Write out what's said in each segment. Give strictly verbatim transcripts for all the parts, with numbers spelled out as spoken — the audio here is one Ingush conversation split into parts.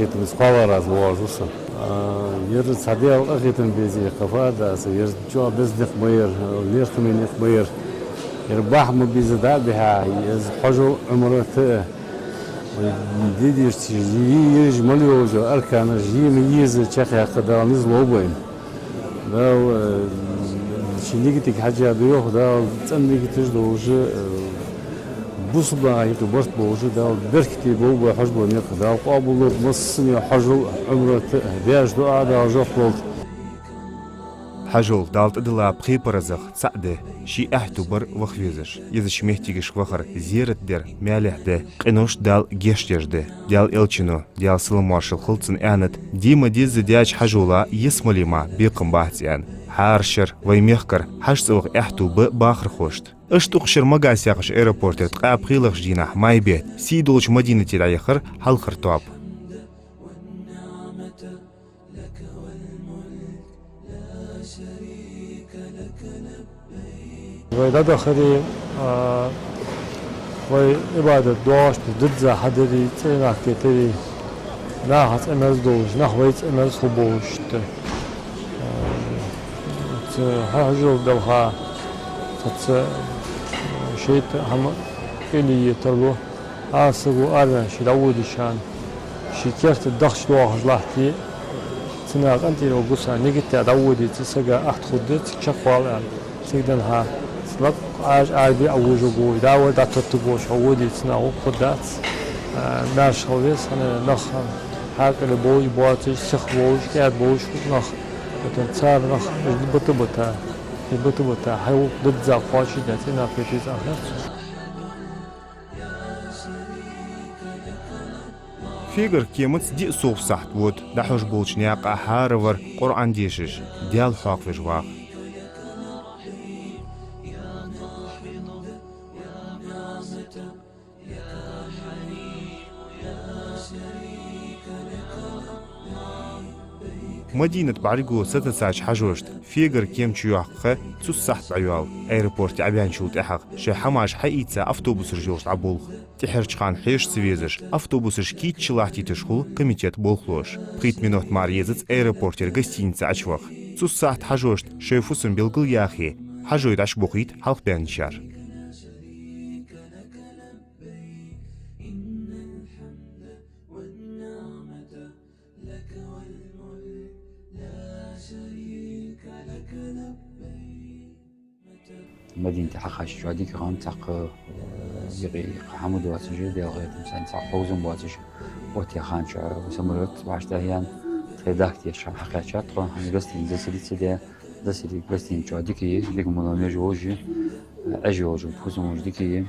Къахетамца кхоалагӀа раьза воагӀаш ва со. А, ер цхьа Даьла къахетам беза, кхы фу аргда аз, ер чӀоагӀа беза никъ ма яр, лерхӀаме никъ ма яр. Ер бахьа ма безза дӀа а бихьа, из хьажол, Ӏумрат а. Вай дийдерча, е езаш мел йолча арканаш е ма езза чакхъяккха Дала низ лолба вайна. Дала, э, ший нигатага хьежжа да йоах, Дала цӀена нигаташ долаш, э, бусалба наха юкъе барт болаш, Дала беркате болба вай хьажбола никъ, Дала къоабалдолда массане хьажол, Ӏумрат а, деш доа Дала жоп лолда. Хьажол, Дала тӀадилла пхи паразах цаӀ да, ший аьттув бар ваха везаш. Езача моттигашка вахар зерат дар маьлехь да, къиношта Дала гешт деш да. Даьла Элчано, Даьла салам-моаршал хилда цунна, аьннад: де ма дезза даьча хьажола ялсмале мара бекхам бац, аьнна. ХӀара шера вай мехкара хьажцӀа ваха аьттув ба бахархошта. Иштта укх шера Магас яхача аэропортера ткъаь пхелагӀча дийнахьа, май бетта, сий долча Мадинате дӀаяхар хьалхара тоаба. Вай дӀадахаре, а, вай Ӏибадат доагӀаш да, дизза хьадаре, цӀенах кхетаре, наха цӀи мерза долаш, нах вай цӀи мерза хургболаш да. А, цу хьажол балха, цу, цу шайтӀа хӀама кӀале е тарлу. Ӏа саго араваьнна ше дӀаводача хана, ший керта дахча доахаш латте, цунах къинтӀера гуса нигат даь дӀаводийта, цу сага ахьт хургда, цига чакхвала аьнна. Цига денз хьа, цу лакха Ӏаьржа арабе а вожаргволаш, дӀа вай дӀатоттаргволаш хьо водийта, цунах гӀулакх хургдац. А, маьрша хила веза, хӀана, нах хьаькъале болаш боацаш, сиха болаш, кӀаьда болаш нах, это цар нах, уж бита-бита, уж бита-бита, хьай гӀулакх дизза кхоачашде, цӀенах кхетаре цӀагӀа хет сона. Фегара кемаца диъ совгӀа сахьат вода, дӀахьош болча наькъа хӀаравар Къуръан дешаш, Даьла хьоахавеш ваха. Мадинат бӀаргаго сатаьча хьажошта фегара кема чуйоаккха цус сахьат дӀайоал. Аэропорте Ӏобаьнначул тӀехьагӀа шоай хӀамаш хьаийца автобусаш йолаш дӀаболх. ТӀеххьарча хана хьежа ца везаш, автобусаш кийча латтийташ хул комитета болхлоша. Пхийтта минот мара езац аэропортера гостинице Ӏочуваха. Цус сахьат хьажошта шоай фусам белгалъяхе, хьажой дӀачубохийт хьалхабаьнначар. Мадинате хьакхаччалца дика хиннад, цхьаккха, э, юкъе кхы хӀама доацаш, Даьла къахетамца, цхьаккха хьовзам боацаш, оттаяь хана чу самолёт вӀаштӀехьаяьннай, тхоай дахка тешаш хьакхаьчад тхо, хӀана гостиница заселиться даь, заселиться гостиница чу дика я, дика ма номераш йолаш я, Ӏеш йолаш, фусамаш дика я.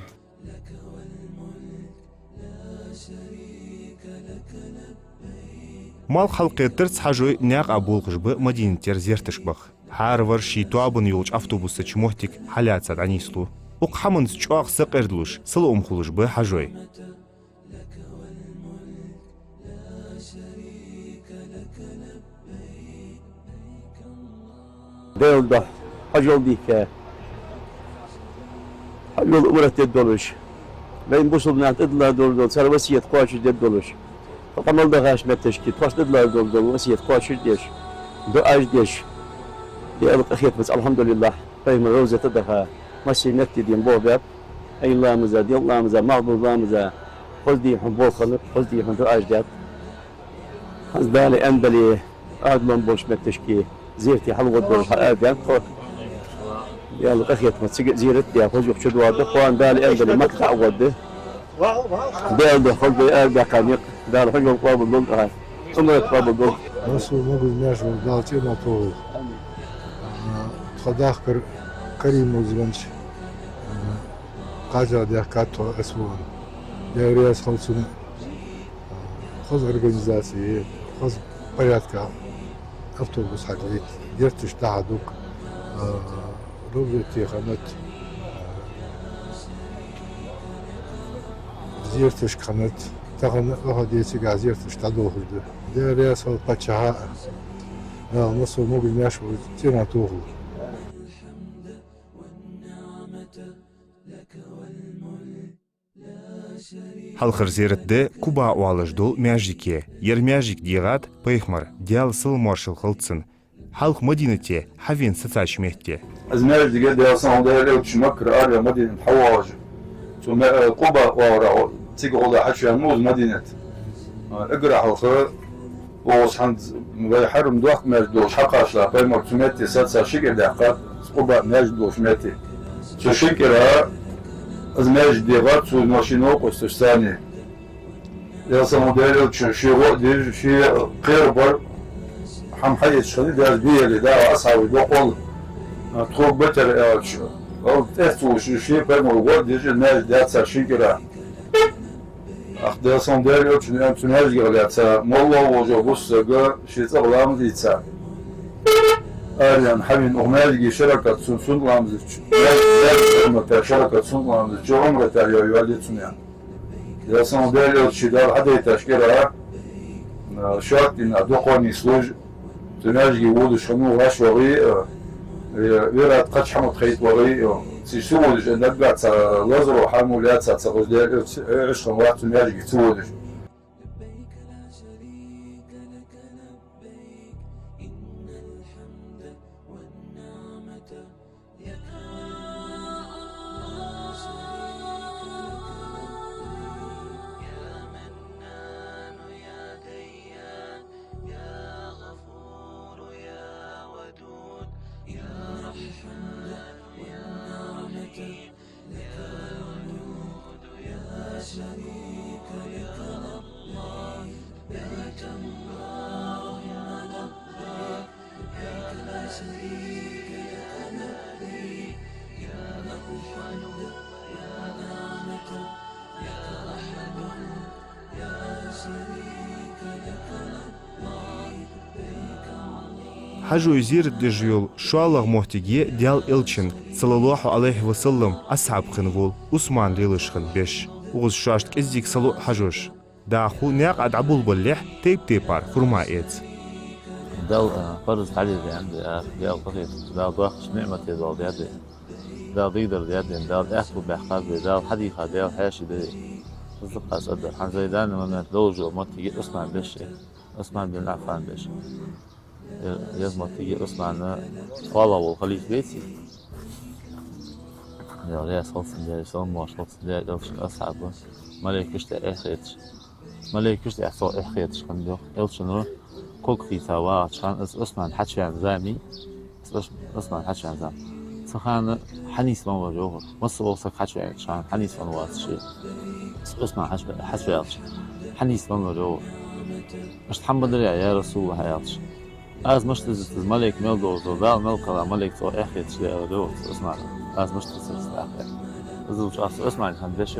Малх хьалкхетарца хьажой наькъа болхаш ба Мадинатера зерташка баха. ХӀаравар ший тоабан йолча автобуса чу моттиг хьалаьца дӀанийслу. Укх хӀаманца чӀоагӀа сакъердалуш, салоӀам хулаш ба хьажой. Даьла духьа хьажол дийхка, хьажол, Ӏумрат дергда долаш, вай бусалба наха тӀадилла дола, цар васкет кхоачашдергда долаш, тхо къамал дахача метташка тхоашта тӀадилла дола васкет кхоачашдеш, дуӀаш деш, Даьла къахетамца, алхьамдулиллахӀ, пайхамара ровзата даха, массе метте дийна болх баьб, Ӏуйра ламаза, делкъа ламаза, малхбуза ламаза, хоза дийна хьона болх хиннаб, хоза дийна хьона дуӀаш даьд. ХӀанз Дала аьнна дале, Ӏадамаш болча метташка зерате хьалгӀоргдолаш хьаарадаьннад тхо. Даьла къахетамца цига а зерат даь, хоза юха чудоагӀаргда, кхоана Дала аьнна дале, Макка дӀа а гӀоргда. Даьла духьа хоза дой арадаьккха никъ, Дала хьажол къоабалдолда, Ӏумрат къоабалдолда. Расул, могаш-маьрша вола Дала цӀенах тохалва. А, тхо дахкар Каримов звонч, а, кхача даьхкад тхо Ӏисван. Даьла раьза хилва цунна. Хоза организаци, хоза порядка автобус хьадита, гӀерташ дӀахьадуг, а, ровзате хиннад, а, зерташка хиннад, тахан а оаха децигахь зерташка дӀадолхаш да. Даьла раьза хилва паччахьа а. Дала массо а могаш-маьрша волча цӀенах тохалва. Хьалхара зерат да Къуба оалаш дола маьждиг я. Ер маьждиг дегӀад пайхамара, Даьла салам-моаршал хилда цунна, хьалха Мадинате хьавена сецача метте. Из маьждиг я, Даьла салам хилда Даьла элча, Маккара ара Мадинате хьавоагӀаш. Цу ма-, Къуба оагӀорахьа цига гӀолла хьачувена ва из Мадинате. Эггара хьалха оаха хӀанз вай хьарам дохк маьждиг долаш хьакхаччалца, пайхамара цу метте сеца ши кӀира даьккхад, Къуба маьждиг долча метте. Цу шин кӀира из маьждиг дегӀад цо, но ший новкъосташца цхьана. Даьла салам хилда Даьла элчанна ше гӀо а деш, ше кхерабар, хӀама хьаэцаш хиннай, деза бе яле, дагӀа асхьабаш доккхал, тхога батар аьлча, ал тӀехьа ца вувш, ше пайхамарга гӀо а деш, из маьждиг даьд цар шин кӀира. ТӀаккха Даьла салам хилда Даьла элчанна аьннад цу маьждигах лаьца, моллагӀа волча бусалба сага ший цӀагӀа ламаз ийца, ара хьавена, укх маьждиге ши ракаӀат сун-, суннат ламаз дича, маьждиге ши ракаӀат суннат ламаз дича, Ӏумрат йо-, йоалае цунна, аьнна. Даьла салам хилда Даьла элча, Дала хьадайтача кӀира, а, шоатта дийнахьа дукхагӀа нийслуш, цу маьждиге водаш хиннав, вӀашагӀвоагӀе, а, э, вират кхача хӀаман тхайта вагӀе, а, цига ца водаш, а, наггахьа цхьа лазаро хӀама лаьца ца ховш, Даьла элча, э, Ӏеш хиннавац цу маьждиге ца водаш. Хьажой зерат деш йола шоллагӀа моттиг я Даьла элчан, саллаллахӀу Ӏалайхи ва саллам, асхьаб хинна вола Ӏусман лелаш хинна беш. Укхаза шоашта кӀеззига сало а хьажош, дӀахо наькъа дӀаболабалалехь тайп-тайпара хурма эца. Дала, а, парз хьалъайна да, а, Даьла къахетамца, Дала доккхача ниӀматех дола да, Дала дийдар да, Дала аьттув баьккхаб, Дала хьадийхад, Дала хьаьший да. Из да-кх аз аргдар. ХӀанз вай данный момент долаш йола моттиг я Ӏусман беш, Ӏусман бин Ӏаффан беш. Е-, еза моттиг я Ӏусман, шоллагӀа вола халифа веций. Даьла раьза хилва цунна, Даьла салам-моаршал хилда цунна, Даьла элчан асхьаб, малейкашта эхь хеташ. Малейкашта эхь, цо эхь хеташ хиннад, йоах. Элчано ког хийца вагӀача хана, из Ӏусман хьачувена зама, из Ӏус-, Ӏусман хьачувена зама. Цу хана хьанийсвенна вар, йоах. Масса вола саг хьачувенача хана хьанийсвенна вац ше. Из Ӏусман хьачу-, хьачуваьлча, хьанийсвенна вар, йоах. Иштта хӀама ма дарий, я РасулаллахӀ, аьлча. Аз мишта дезац, из малейк мел долаш да, Дала мел кхелла малейк цо эхь хеташ да, аьлар, йоах, цу Ӏусмана. Аз мишта дезац, тӀаккха. Из да-кх аз цу Ӏусмана хинна беш.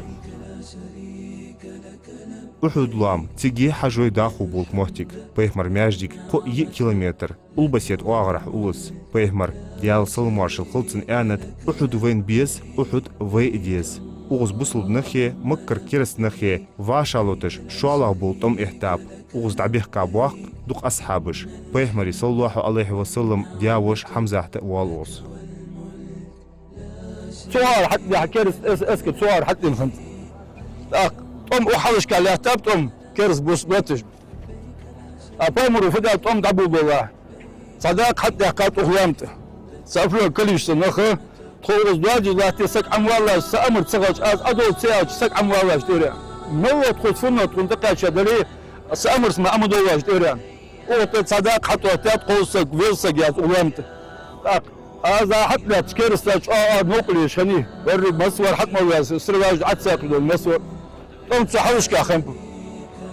Ухьуд лоам, цига я хьажой дӀахо болх моттиг, пайхамара маьждига кхо а йиъ километр Улбасет оагӀорахьа уллас. Пайхамара, Даьла салам-моаршал хилда цунна, аьннад: Ухьуд вайна беза, Ухьуд вай а деза. Укхаза бусалба нахи, Маккара кераста нахи вӀашагӀлоташ шоллагӀа бола тӀом эттаб. Укхаза дӀабехка боккха дукха асхьабаш, пайхамара, саллаллахӀу Ӏалайхи ва саллам, даь-воша Хьамзат а воал укхаза. Цу гӀар хьатӀадехьа кераста эс-, эскар цу гӀар хьатӀадена хиннад. ТӀаккха тӀом укх хьалхашка лаьттаб, тӀом кераста бус лотташ. А пайхамара фу даьд, тӀом дӀаболабалалехь, цхьа дакъа хьатӀадаьккхад укх лоам тӀа. Цхьа определённое количество наха, тхо укхаза доадеш латте, саг Ӏомаваллалаш, са амар ца хилча, аз Ӏодовла ца аьлча, саг Ӏомаваллалаш тӀера. Мел ва тхоца фуннагӀа тхона тӀакхаьча дале, са амарца мара Ӏомадовлалаш тӀера. Укх тӀа цхьа дакъа хьатӀаоттадаьд, кхо саг, веза саг яц укх лоам тӀа. ТӀаккха аз хьатӀалаьттача кераста чӀоагӀа новкъарло еш хиннай. Берригаш массавар хьакъ мел ваьв, сразу Ӏа цакъ долаш массавар. ТӀом цу хьалхашка хиннаб.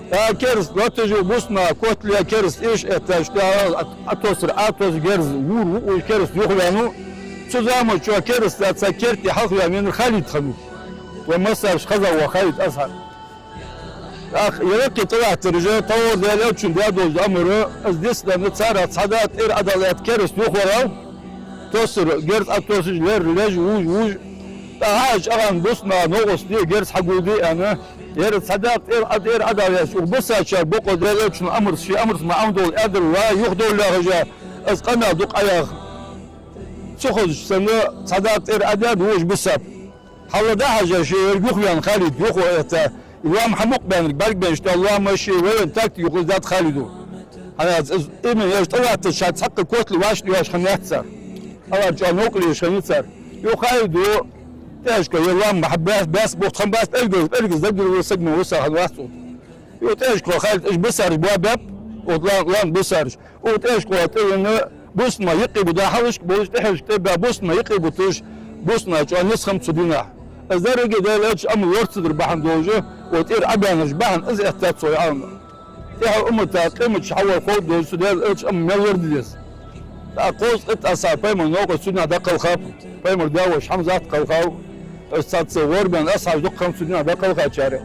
ТӀаккха кераста лотташ, бусалба наха котало кераста эш эттача, тӀа Ӏотоссар, Ӏотосса герз вур ву, уж кераста юхаваьннав. Цу заман чу кераста цхьа керте хьалхаваьнна венар Халид хиннав. Вай массанена хеза вола Халид асхьаб. ТӀаккха е лакхе тӀалаттараш, тховра Даьла элчано даь долаш да амар, из дицденна, царех цхьа дакъа тӀера Ӏодалийта кераста юхаваьв, тоссар, герз Ӏотоссаш, лерра леш, вуж, вуж. ТӀаккха хьажа чӀоагӀа бусалба наха новкъост де, герз хьагулде аьнна, ер цхьа дакъа тӀера Ӏо-, тӀера Ӏодалийта, укх бисачар бокъо Даьла элчано амарца, ший амарца мара Ӏомадовла аьннадар, ва юхадовла яхаш, из къамаьл дукха Ӏояьхар. Ца хозача санна, цхьа дакъа тӀера Ӏодаьд, вож бисаб. Хьалха дӀахьежа, ше еррига юхаваьннав Халид, юха а этта, Лоам хьамукъабаьннарг бӀаргабайна, иштта лоам маши вайна тактика юха из даьд Халида. ХӀана аьлча из именно ераш тӀалатташ ша цхьаккха котало вӀаштӀехьа хиннаяц цар. Алар чӀоагӀа новкъарло еш хиннай цар. Юха Халида тӀехьашка е лоам хьабаьс, баьс боху тхан баьс пӀелгаш, пӀелгаш даггара вала саг ма вуса хьан вац цу. Юха тӀехьашка Халид уж бисараш боабаьб, вот лоам, лоам бисараш. Укх тӀехьашка тӀевена бусалба нах юкъе бу дахьалашка болаш, тӀехьашка тӀебаь бусалба нах юкъе буташ, бусалба нах чӀоагӀа низ хиннаб цу дийнахьа. Из дерриге Даьла элча амма лоарцадар бахьан долаш, вай тӀера Ӏобаьннараш бахьан из эттад цо яхьална. ТӀехьа уммата къематчу хьавар ховш долаш цу Даьла элча амма мел лоарда деза. ТӀаккха кхузткъа итт асхьаб пайхамара новкъа цу дийнахьа дӀакхелхаб, пайхамара даь-воша Хьамзат кхелхав, из цхьацца гӀорбаьнна асхьабаш дукха хиннаб цу дийнахьа дӀакхелхачарех.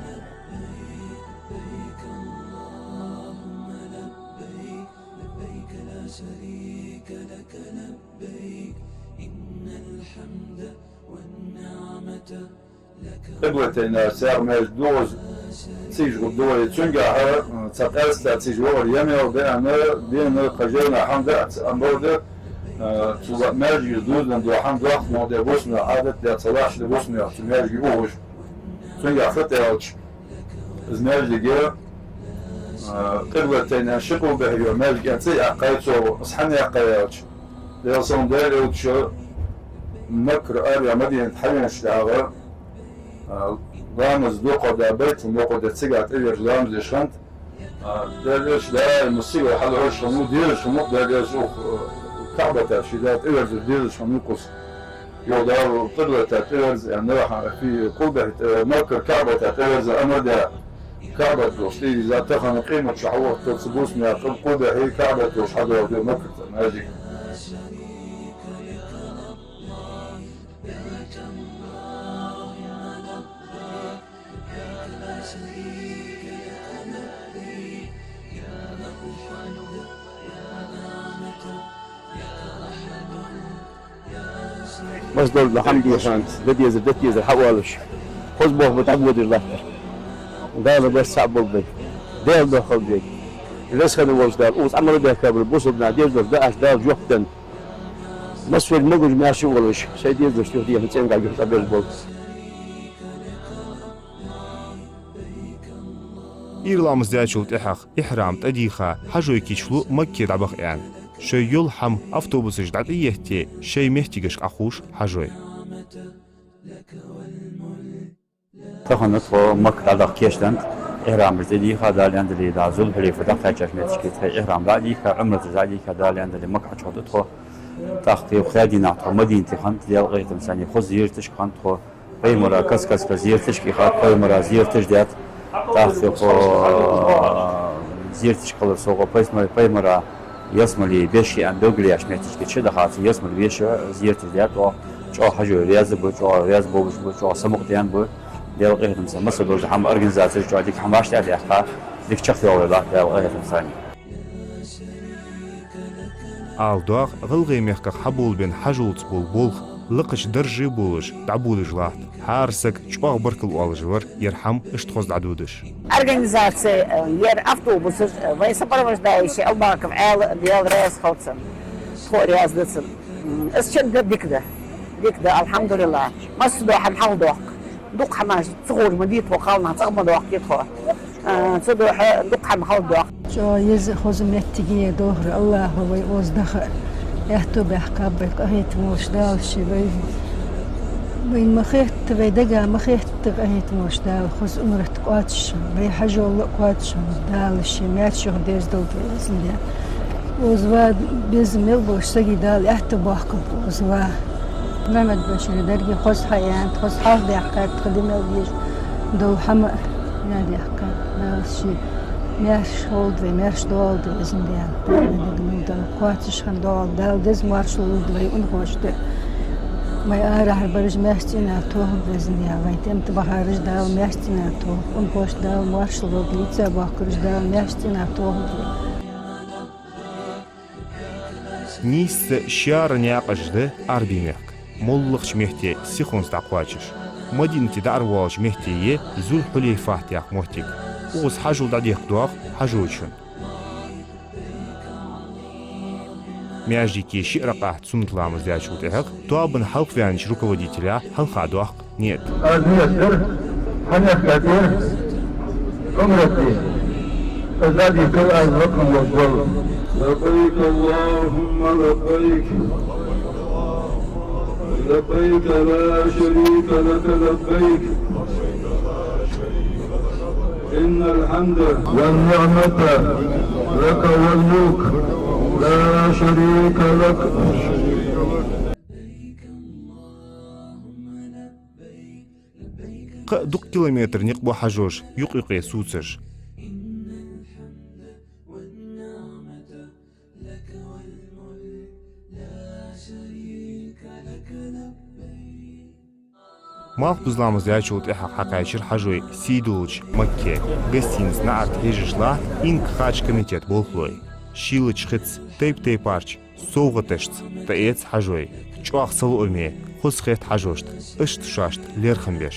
لبيك لا شريك لك لبيك إن الحمد والنعمة لك. Къиблатайна сагӀа маьждиг догӀаз цигаш гӀоргда вай. Цунгахьа, э, цхьа къаьстта цигаш вахар емел деана, дена кхажена хӀама дац, амма бовда, э, цу маьждига дуздан дола хӀама дохк мо де бусалба Ӏадат де ца лаш де бусалба цу маьждиге ухаш. Цунгахьа фу тӀаьлча, из маьждиге, а, къиблатайна ши къулбехьа йола маьждиге цӀи яьккхай цо, из хӀана яьккхай аьлча, Даьла салам Даьла элча Маккара ара Мадинате хьавеначул тӀехьагӀа, а, ламаз дукха да, Байтул-Мукъаддасе цигахьа тӀеверза ламаз деш хиннад, а, Даьла элча даим сигала хьалхьожаш хиннав, дезаш хиннав Даьла элча укх, а, КаӀбата ший да тӀеверзар дезаш хиннав укхаза. Йо, Дала къиблата тӀеверза, аьнна, хьа, фи къулбехьа тӀе-, Маккара КаӀбата тӀеверза амар даь, КаӀбат долаш тӀе из а тахан къематчу хьалхашка цу бусалба наха къулбехьа КаӀбат долаш хьадоагӀа Маккара маьждиг. Массадолча хӀама дийхад, де дезар, де дезар хьаоалаш. Хоза болх ба дӀабодаш латтар. Дала бес цхьаъ болба вай. Даьла духьа хилда вай. Веза хинна волча Дала, укхаза Ӏамал баьхкабар бусалба наха дезаш дола даьӀахк Дала жоп денна. Массавар могаш-маьрша волаш, шоай дезалашта юхадехача цӀенгахьа юха цӀаберзабойла. Ира ламаз даьчул тӀехьагӀа ихьрам тӀадийха, хьажой кийчлу Макке дӀабаха аьнна. Шоай йола хӀама автобусашка дӀатӀаетте, шоай моттигашка Ӏохувш хьажой. Тахан тхо Макка дӀадаха кийчдаьннад, ихьрамаш тӀадийха, Дала аьннадале, дӀа Зулхьулайфа дӀакхаьчача моттигашка тхо ихьрам дӀадийха, Ӏумраташ дӀадийха, Дала аьннадале, Макка Ӏочух да тхо. ТӀаккха тхо кхаь дийнахьа тхо Мадинате хиннад, Даьла къахетамца, хоза зиярташка хиннад тхо. Пайхамара каст-каста зиярташка ихад, пайхамара зиярташ даьд. ТӀаккха тхо, а, зиярташка хилар совгӀа пайхамара, пайхамара ялсмале беш я аьнна белгалъяьча моттигашка чу даха, цу ялсмале беш зиярташ даьд оаха. ЧӀоагӀа хьажой раьза ба, чӀоагӀа раьза болаш ба, чӀоагӀа самукъадаьнна ба. Даьла къахетамца, массадолча хӀама организацеш чӀоагӀа дика хӀамаш тӀадехка, дика чакхйоалавелахь Даьла къахетамца. Ала доагӀа, ГӀалгӀай мехках хьаболабенна хьажолца бола болх лакхача дарже болаш дӀабодаш латт. ХӀара саг чӀоагӀа баркал оалаш вар, ер хӀама иштта хоза дӀадодаш. Организаци, э, ер автобусаш, э, вай сопровождающий Албаков Ӏаьла, Даьла раьза хилва цунна. Тхо а раьза да цунна. М, из чӀоагӀа дика да. Дика да, алхьамдулиллахӀ. Массадолча хӀаман хьалдоаккх. Дукха хӀамаш ца ховш ма дий тхо, кхалнах цӀагӀа ма доаккхий тхо. А, цудухьа дукха хӀама хьалдоаккх. ЧӀоагӀа еза хоза моттиг я, дохар АллахӀа вай укхаза даха аьттув баьккхаб вай, къахетам болаш Дала ше вай. Вайна ма хетта, вай дага ма хетта, къахетам болаш Дала хоза умрат кхоачаш, вай хьажол а кхоачаш, Дала ше маьрша юхадерзадолда вай укхаза. Укхаза ваха безам мел болча сага Дала аьттув боаккхалба укхаза ваха. Мухьаммад-Башира деррига хоза хьаяьннад, хоза хьалхадаьккхад тха де мел дезаш дола хӀама а, яьдаьккхад. Дала ше маьрша хилда вай, маьрша доагӀалда вай укхаза Даьла. Дала дика мел дола кхоачаш хинна доагӀалда, Дала деза моаршал лолда вай унахошта. Вай арахьара бараш маьрша цӀенах тохалда вай укхаза Даьла, вай тӀем тӀа бахараш Дала маьрша цӀенах тохалда, унахошта Дала моаршал лолда, лийца боахкараш Дала маьрша цӀенах тохалда вай. Нийсса шаьра наькъаш да Ӏарбий мехка. МоллагӀча метте сихонца дӀакхоачаш. Мадинате дӀааравоалача метте я Зулхьулайфат яха моттиг. Укхаза хьажол дӀадехка доагӀа хьажочун. Маьждиге шиъ ракаӀат суннат ламаз даьчул тӀехьагӀа тоабан хьалхаваьннача руководителя хьалха доаккх ният. Аз ният дир, хьанехка дир, عمرتي، أزادي كل أرض لكم يزول. لبيك اللهم لبيك. لبيك لا شريك لك لبيك. إن الحمد والنعمة لك والملك، لا شريك لك. Кхы а дукха километр никъ бу хьажош, юкъ-юкъе сувцаш. Малхбуза ламаз яьчул тӀехьагӀа хьакхаьчар хьажой сийдолча Макке. Гостиница наӀарга хьежаш латт инкахача комитета болхлой. Шийлача хица, тайп-тайпарча совгӀаташца тӀаэц хьажой. ЧӀоагӀа салоӀаме, хоза хет хьажошта, иштта шоашта лерхӀам беш.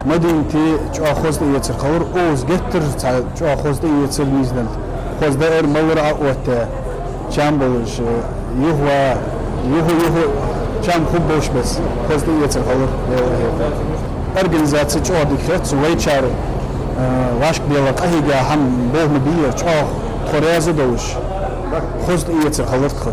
Мадинате чӀоагӀа хоза тӀаэцар хилар, укхаза геттара цхьа чӀоагӀа хоза тӀаэцар нийсденнад. Хоза дар малар а оттадаь, чам болаш, юха, юха, юха чам хургболаш бес хоза тӀаэцар хилар, Дала хетар. Организаци чӀоагӀа дика хет, цу вайчар, э, вӀашка белар къахьийга хӀама болх ма бий, чӀоагӀа тхо раьза долаш, хоза тӀаэцар хилар тха.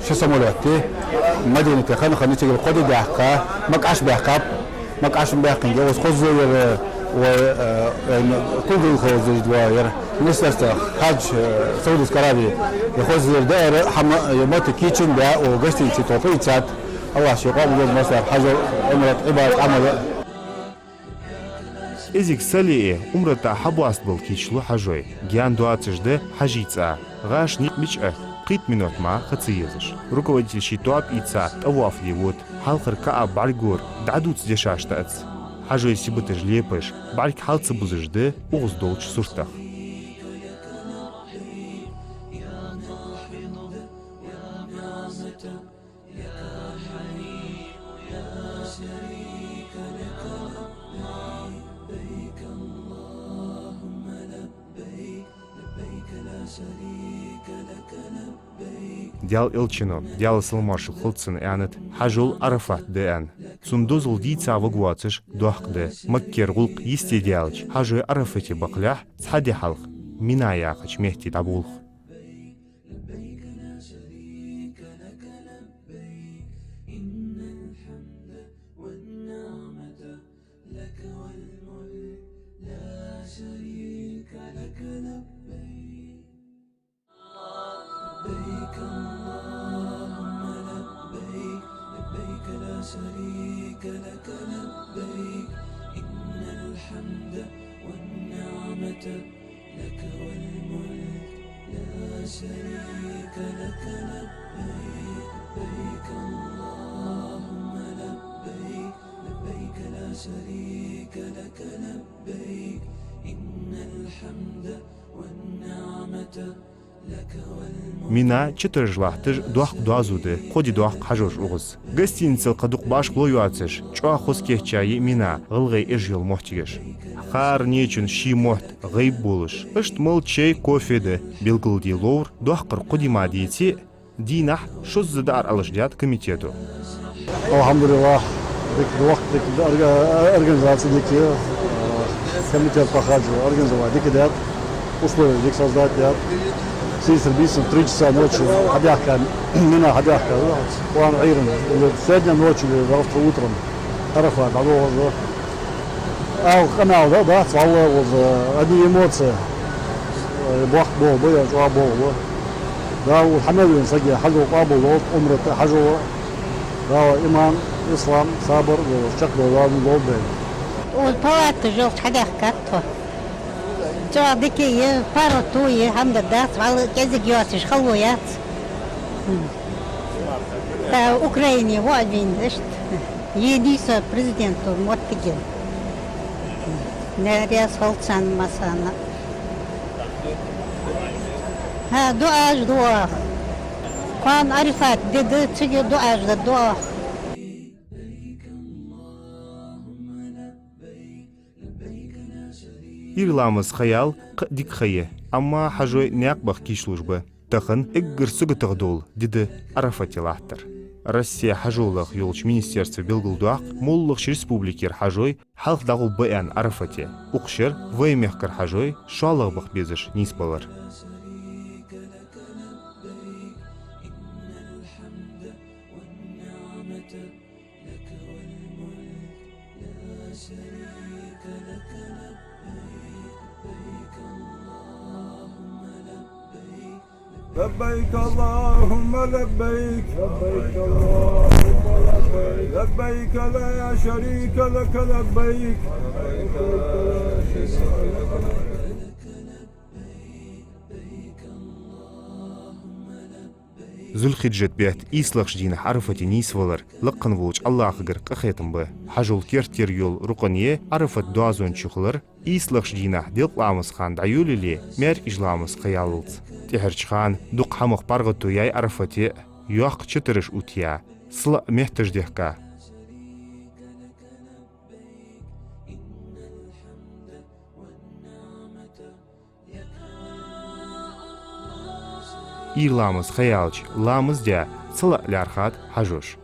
Ши самолёт Мадинате хана-хана цига кхо ди даьккха, Макка Ӏаш баьккхаб, Макка Ӏаш баьккхинге, укхаза хоза яр, вай, э, вайна кулгалхоза яр, Министерство хьаж, э, Саудовской Аравии, е хоза яр даар, хӀама, е мотт кийча баь, укх гостинице тхо пайцад. АллахӀа ший къоабал дойла массане хьаж, Ӏумрат, Ӏибадат, Ӏамал. КӀезига салаӀа, Ӏумрата хьабоастабала кийчлу хьажой. Гаьна доацаш да хьажий цӀа. ГӀаш никъ бича а, пхийтта минот мара ха ца езаш. Руководитель ший тоаба ийца тӀавоаф де вода. Хьалхара КаӀба бӀаргагора дӀадувца дешаш тӀаэц. Хьажой сибаташ лепаш, бӀарг хьал ца бузаш да укхаза долча суртах. Даьла Элчано, Даьла салам-моаршал хилда цунна, аьннад, хьажол Ӏарафат да аьнна. Цун дозал дийца варгвоацаш доккха ди. Маккера гӀулакх йисте даьлча, хьажой Ӏарафате баккхалехь, цхьа ди хьалха Мина яхача метте дӀаболх. لبيك اللهم لبيك، لبيك لا شريك لك لبيك، إن الحمد والنعمة لك والملك لا شريك لك لبيك، لبيك اللهم لبيك، لبيك لا شريك لك لبيك، إن الحمد والنعمة لك والملك. Мина читараш латташ доккха доазув да, кхо ди доккха хьажош укхаза. Гостиницал кхы дукха башхало йоацаш, чӀоагӀа хоза кийчъяьй Мина, гӀалгӀай эш йола моттигаш. ХӀара нечун ший мотт гӀайб болаш, иштта мала чай, кофе да, белгалде ловр, доккхар кхо ди мара деце а, дийнахьа шозза даар Ӏалашдаьд комитето. الحمد لله, дика, доккха дика, орга-, организаци дика, э, комитет по хаджу организовать дика даьд, условия дика создать даьд. Сийсара бийсан три часа ночи хьадаьхкад, Мина хьадаьхкад, план Ӏуйран, или сегодня ночью, или завтра утром Ӏарафат дӀадоагӀаш да. Ала къамаьл да, дац, валлахӀи, укхаза одни эмоции, э, боккха болх ба, е чӀоагӀа болх ба. Дала укх хьа мел вена сага хьажол къоабал долда, Ӏумрата хьажол. Дала иман, ислам, сабар долаш, чакхдола Дала долда вайна. Укх палаташ йолча хьадаьхкад тхо. ЧӀоагӀа дика я, паргӀато я, хӀама дац, валлахӀи, кӀезига йоацаш хало яц. Хм. ТӀа Украине воӀ вийна, иштта. Е нийса президента моттиге. Даьла раьза хилва царна массанена. ХӀа, дуӀаш ду оаха. Кхоана Ӏарафат ди да, цига дуӀаш дергда оаха. Ийрча ламаза ха яла кхы а дика ха я, амма хьажой наькъа баха кийчлуш ба. Тахан эггара саготах дола ди да Ӏарафате латтар. Россе хьажола лаха йолча министерства белгалдоаккх, моллагӀча республикера хьажой хьалха дӀагӀоргба аьнна Ӏарафате. Укх шера вай мехкара хьажой шоллагӀа баха безаш нийсбалар. لبيك اللهم لبيك. لبيك اللهم لبيك. لبيك لا شريك لك لبيك. لبيك لا شريك لك لبيك. Зулхиджат бетта ийслагӀча дийнахьа Ӏарафате нийсвалар лакха волча АллахӀагара къахетам ба. Хьажол керттера йола рукъане Ӏарафат доазон чу хилар ийслагӀча дийнахьа делкъа ламаза хана дӀайолале, маьркӀажа ламаза ха яллалца. ТӀехьарча хана дукха хӀамах паргӀато яьй Ӏарафате а, йоккха чатараш оттаяь, салаӀа метташ дехка. Ийрча ламаза ха яьлча, ламаз даь, салаӀа лаьрхӀад хьажоша.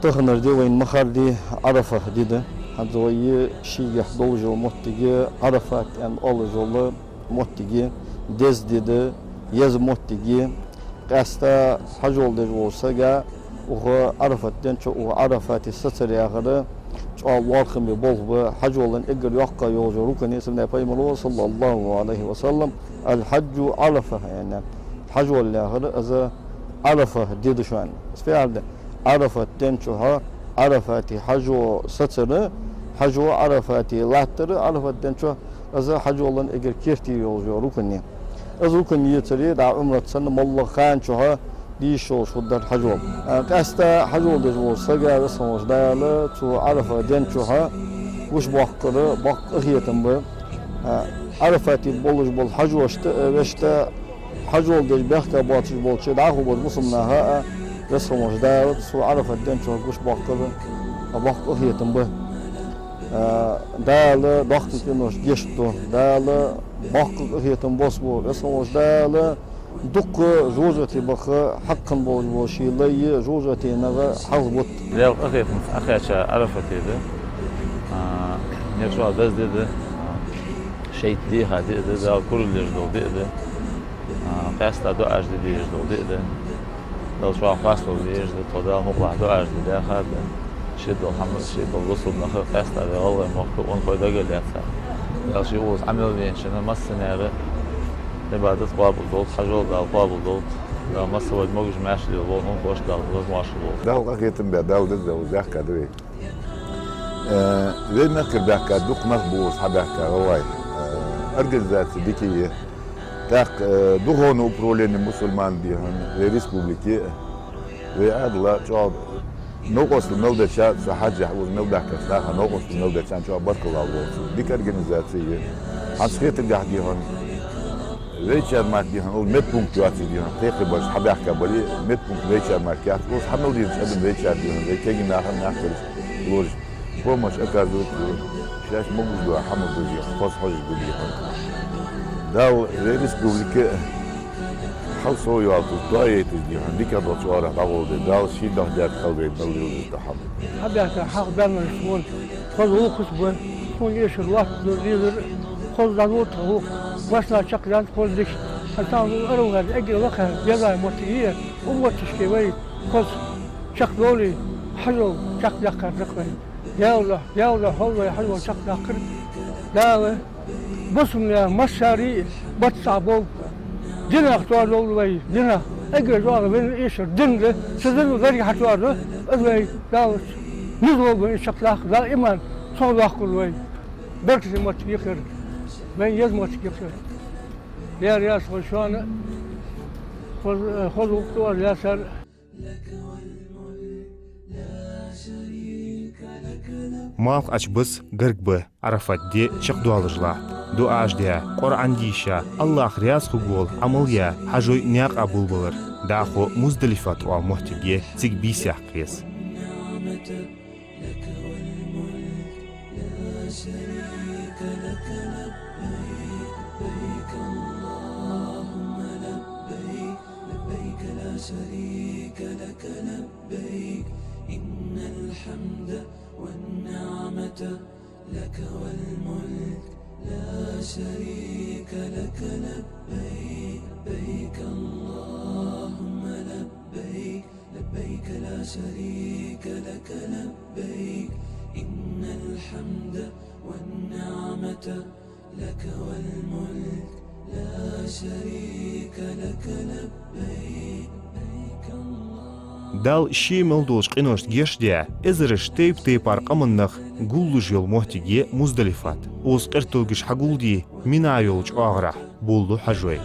Таханара ди вайна ма харра Ӏарафа ди да. ХӀанз вай шийгахьа долаш йола моттиг Ӏарафат аьнна оалаш йола моттиг деза ди да, еза моттиг. Къаьстта хьажол деш волча сага укх Ӏарафата ден чу, укх Ӏарафате сацар яхар чӀоагӀа лоархӀаме болх ба, хьажола эггара йоккха йолаш йола рукн я. Суннат пайхамара, صلى الله عليه وسلم: الحج عرفة, яъни хьажол яхар из Ӏарафа ди да шоана. Из фу яхар да? Ӏарафата ден чу Ӏарафате хьажол сацар, хьажол Ӏарафате латтар Ӏарафата ден чу, из хьажола эггара керттера йолаш йола рукн я. Из рукн ецаре дӀа Ӏумрат санна моллагӀа хана чу деш йолаш хургдар хьажол. А, къаьстта хьажол деш волча сага, Веза хинна волча Дала цу Ӏарафа ден чу гуш боаккхар боккха къахетам ба. А, Ӏарафате болаш бола хьажошта а, вешта а, хьажол деш баьхка боацаш болча дӀахо болча бусалба наха а Веза хинна волча Дала цу Ӏарафа ден чу гуш боаккхар боккха къахетам ба. А, Дала доккхий къинош гешт ду, Дала боккха къахетам боссабу, Веза хинна волча Дала дукха жожагӀате баха хьакъ болаш бола ший лай жожагӀатенах хьалхабут. Даьла къахетамца Ӏохайча Ӏарафа ди да. А, ер чӀоагӀа деза ди да. А, шайтӀа дийха ди да, Дала курал еш дола ди да. А, къаьстта дуӀаш де дезаш дола ди да. Дала чӀоагӀа хоастам бе безаш да, тхо Далла мукъалахь дуӀаш де дезаш да. Шийдола хӀама, шийдола бусалба нах, къаьстта вай гӀалгӀай мохк, унахой дагалаьца. Дала ший укхаза Ӏамал венчунна массанена Ӏибадат къоабал долда, хьажол Дала къоабал долда. Дала массавай могаш-маьрша лелаволва, унахошта Дала возможность лолда. Далла къахетам бе, Дала деза, Дала баьхка да вай. Э, вай мехкара баьхка дукха нах ба укхаза хьабаьхка, валлахӀи. Э, организаци дика я. ТӀаккха, э, духовное управление мусульман дий хьона вай республике, вай Ӏаьдала чӀоагӀа новкъостал мел деча, цу хьажа укхаза мел баьхкача наха новкъостал мел дечарна чӀоагӀа баркал лолда царна. Дика организаци я. ХӀанз хетаргахьа дий хьона, вайчар мара дий хьона, укхаза медпункт йоацаш дий хьона, кхы-кхы бараш хьабаьхка бале, медпункт вайчар мара яц, укхаза хьа мел дийрача адам вайчар дий хьона, вай кегий наха а мехкараш лораш помощь оказывать ду, шоаш могаш дола хӀама деш, хоза хьожаш да дий хьона. Дала вай республика хьал совъяьлча, тоаяйташ дий хьона, дикагӀа долча оагӀорахьа дӀагӀолда, Дала ший духьа даьр хила вай мел лелаш дола хӀама. Хьабаьхка хьалха баьннараш тхона хоза гӀулакхаш ба, тхона эшар лоаттаду, лелар хоза дӀадолда тха гӀулакх, вайна чакхдаьннад хоза дика. Цхьан араваьнна эггара лакхе еза моттиг я ер, укх моттигашка вай хоза чакхдовле, хьажол чакхдаккхар да-кх вай. Даьла духьа, Даьла духьа хоза вай хьажол чакхдаккхар. Дала бусалба наьха массане а барт цхьа болба. Динах тоадолда вай, динах. Эггара чӀоагӀа вайна эшар ди да, цу дина лерга хьатоаде, из вай Дала низ лолба вайна чакхдаккха, Дала иман цох доаккхалба вай. Беркате моттиг я-кх ер, вайна еза моттиг я-кх ер. Даьла раьза хилва шоана, хоза, хоза гӀулакх ду оаз лаьцар. Малхбузаш ба, гарга ба, Ӏарафат ди чакхдоалаш латт. ДуӀаш даь, Къуръан дийша, АллахӀ раьза хургвола Ӏамал яь, хьажой наькъа болабалар. ДӀахо Муздалифат оала моттиг я, цига бийса яккха еза. لك الملك لا شريك لك، لبيك لبيك اللهم لبيك، لبيك لا شريك لك لبيك، إن الحمد والنعمة لك والملك لا شريك لك لبيك، لبيك اللهم لبيك، لبيك لا شريك لك لبيك، إن الحمد والنعمة لك والملك لا شريك لك لبيك، لبيك اللهم Дала ший мел долча къиношта гешт даь, эзараш тайп-тайпара къаман нах гуллуш йола моттиг я Муздалифат. Укхаза къирталгаш хьагулде, Мина йолча оагӀорахьа болалу хьажой.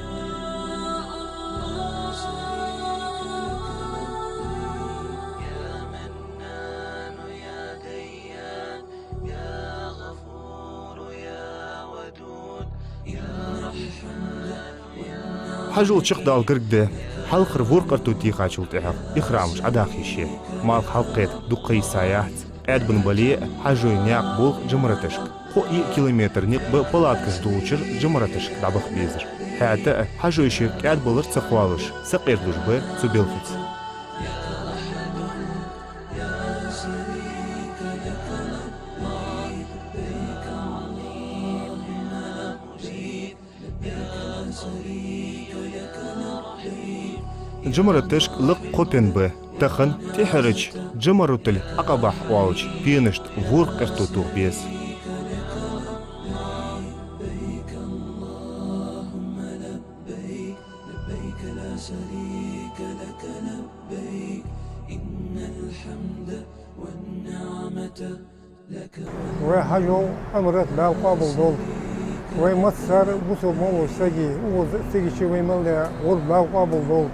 Хьажол чакхдала гарга да. Хьалхара ворхӀ къирто техачул тӀехьагӀа ихрамаш Ӏодаккха йиш я. Малх хьалкхета дукха йиса яц. Къаьдбенна бале а, хьажой наькъа болх джамраташка. Кхо-йиъ километр никъ ба палаткаш долчара джамраташка дӀабаха безар. ХӀаьта а хьажой шоай къаьдбалар ца кхоалаш, сакъердалуш ба цу белхаца. Джамраташка лакха кхо пен ба. Тахан тӀехьарча Джамратуль-Ӏакъабахь оалача пенашта ворхӀ къирто тоха беза. لبيك اللهم لبيك، لبيك لا شريك لك لبيك، إن الحمد والنعمة Вай хьажол, Ӏумрат Дала къоабал долда. Вай массане а бусалба ма вий саг, укхаза цига чу вай мел даь гӀурба Дала къоабал долда.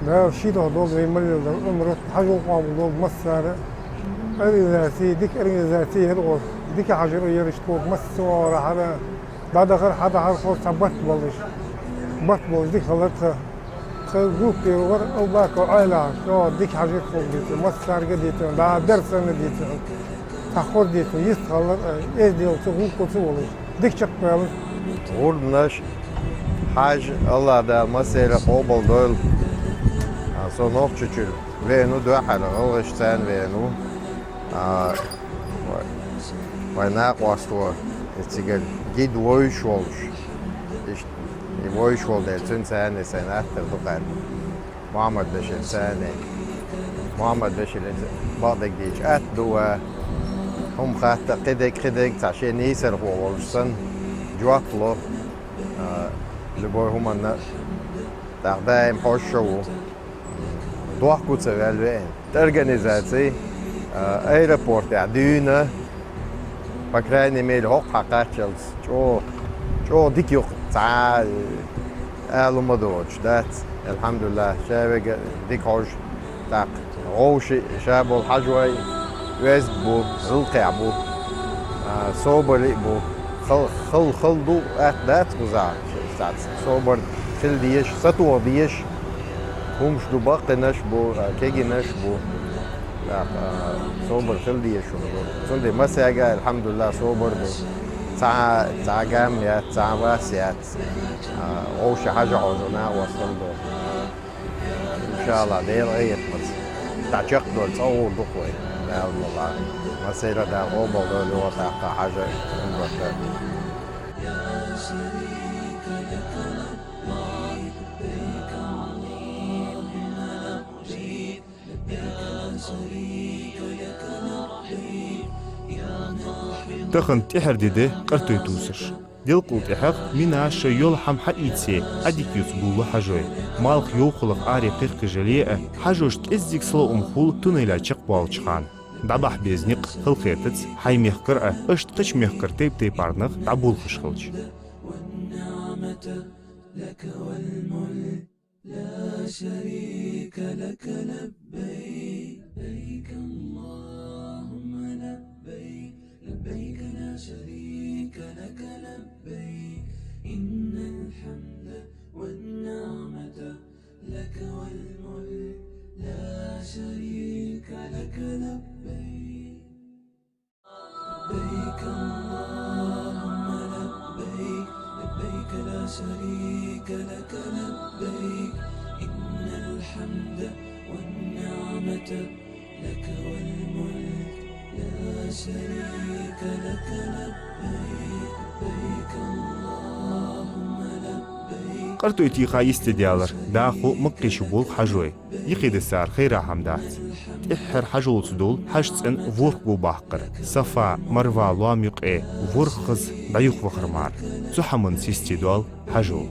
Дала ший духьа долда вай мел леладаь Ӏумрат, хьажол къоабал долда массане а. Организаци, дика организаци яр укхаза, дика хьажар яр иштта, массане а оагӀорахьара дӀадахар, хьадахар, хоза цхьа барт болаш. Барт болаш дика хилар тха. Тха группера вар Албаков Ӏаьла, чӀоагӀа дика хьажар хул дийцар, массанега дийцар, дӀа бер санна дийцар. Цхьа хоза дийцар, йистхилар, эздел ца, гӀулакх ца волаш. Дика чакхбаьлар. ГӀурбанаш, хьажол, АллахӀ Дала массанена къоабал дойла. А, со Нохчийчура венав, духхьал гӀалгӀашца венав. А, вай, вай накъост ва, цига гид вовзаш волаш. Иштта, из вовзаш вола дела, цунца а сайна аттар ду кхаьра. Мухьаммад-Башир цӀена. Мухьаммад-Башира бакъдерг дийча атта ду ва. ХӀама хатта кхидерг, кхидерг цхьа ший нийсархо волаш санна, жоп лу. А, любой хӀаманна тӀаккха даим хьожаш ву. Дохко ца ваьлла веана. Организаци, а, аэропортехь дуьйна, по крайней мере, хӀокху хьакхаччалц чӀогӀа, чӀогӀа дика юкъ цхьа, э, ала ма доцуш дац. Алхьамдулиллахь, ша вега дика хьожа, тӀаккха гӀовши ша болу хьажой оьзда бу, гӀиллакхехь бу, а, собаре а бу. Хал-, хал-, хала ду атта дац кхузахь, цхьацца собар хила дезаш, сатоха дезаш. ХӀумаш ду, баккхийнаш бу, а, кегийнаш бу. ТӀаккха, а, собар хила дезаш хӀума ду. Цундела массаьрга, алхьамдулиллахь, собар ду. Цхьа, цхьа гам яц, цхьа вас яц. А, вовшийн хьажа хьожа накъостал ду. ИншаАллахӀ, Дела къахетамца. ДӀачакхдоале цӀа гӀур ду-кх вай, Дала мукъалахь. Массаьрга Дала къобал дойла, юха тӀаккха хьажа, Ӏумрата. Тахан тӀеххьара ди да къартой тувсараш. Делкъал тӀехьагӀа Мина шоай йола хӀама хьаийце, Ӏадика ювца гуллу хьажой. Малх йовхалах аре кхехкаш яле а, хьажоша кӀеззига салоӀам хул туннеля чакхбоалача хана. ДӀабахьа беза никъ халахетац хьай мехкара а, иштта кхыча мехкара тайп-тайпара нах дӀаболхаш хилча. Къартой теха йисте даьлар даху маккхийчу болх хьажой. Йихида сар хайра хӀама дац. ТӀеххьара хьажолца дола хьажцӀен ворхӀ го баккхар, Сафа, Марва лоам юкъе ворхӀазза дӀаюхавахар мара. Цу хӀаман систе доал хьажол.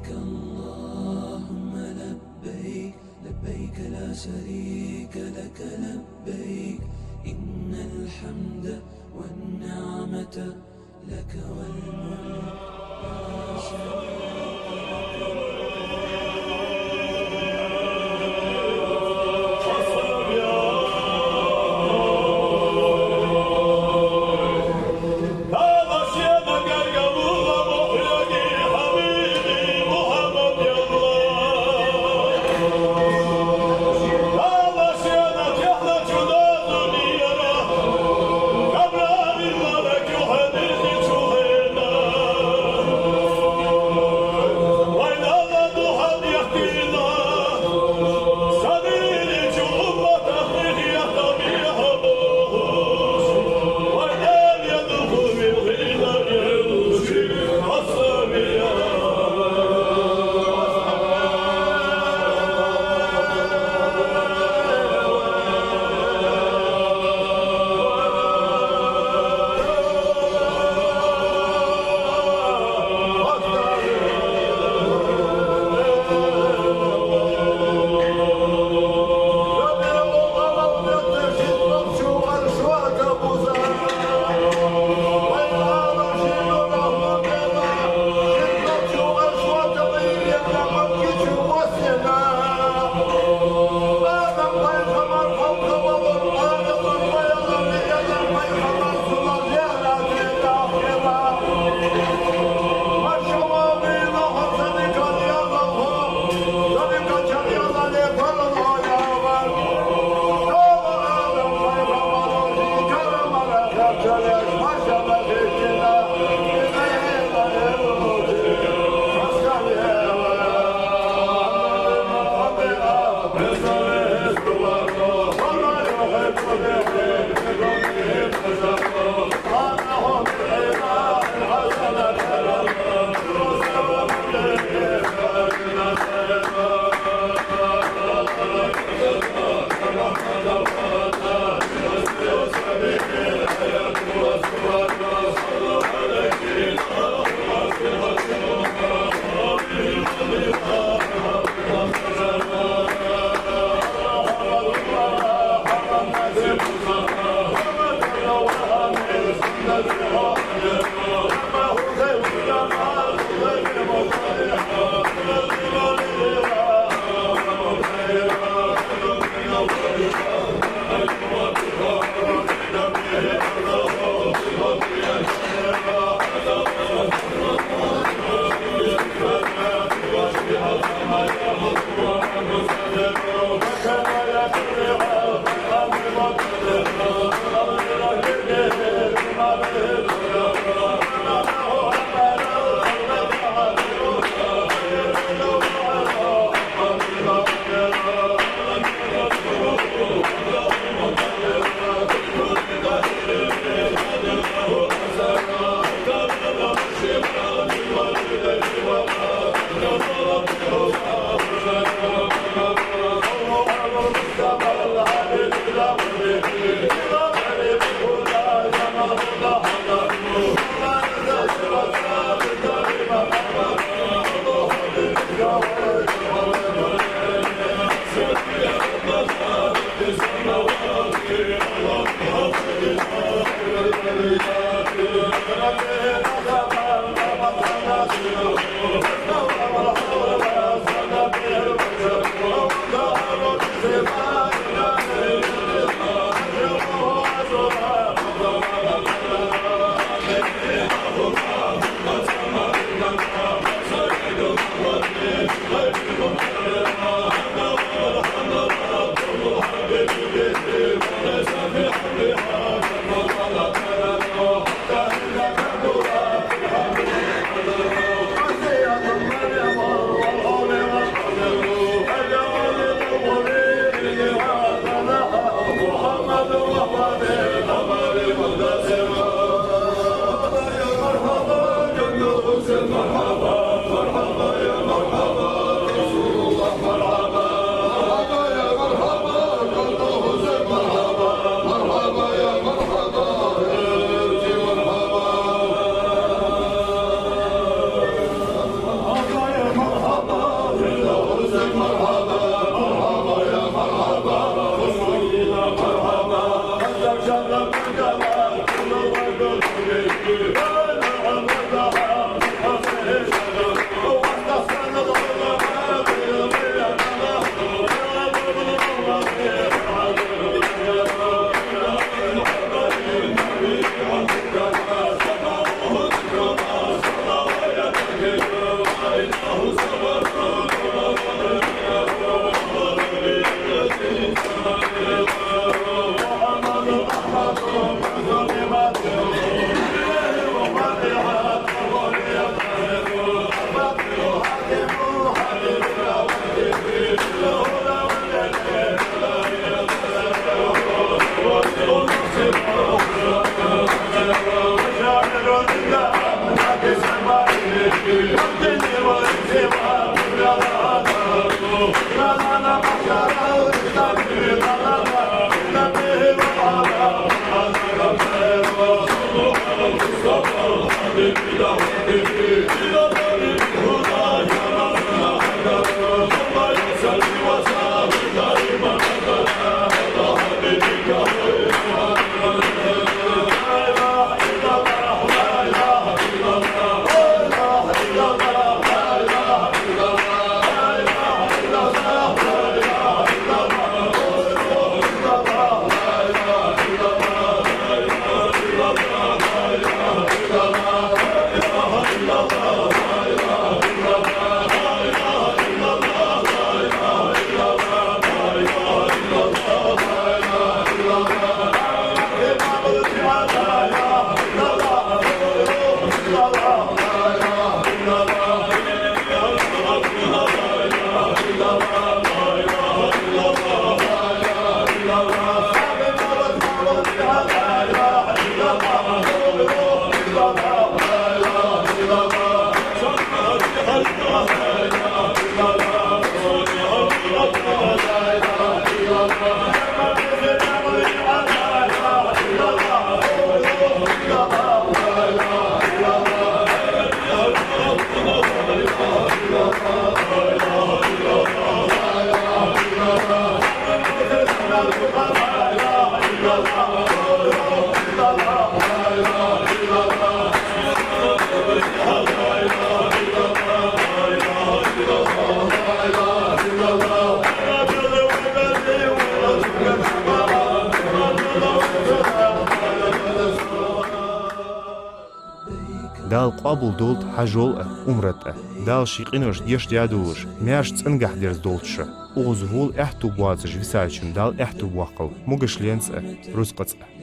Дала къоабал долда хьажол а, умрат а. Дала ший къинош гешт даь долаш, маьрша цӀенгахьа дерза долда шо. Укхаза хьол аьттув боацаш висачоа Дала аьттув боаккхалба могашленца а, рузкъаца а.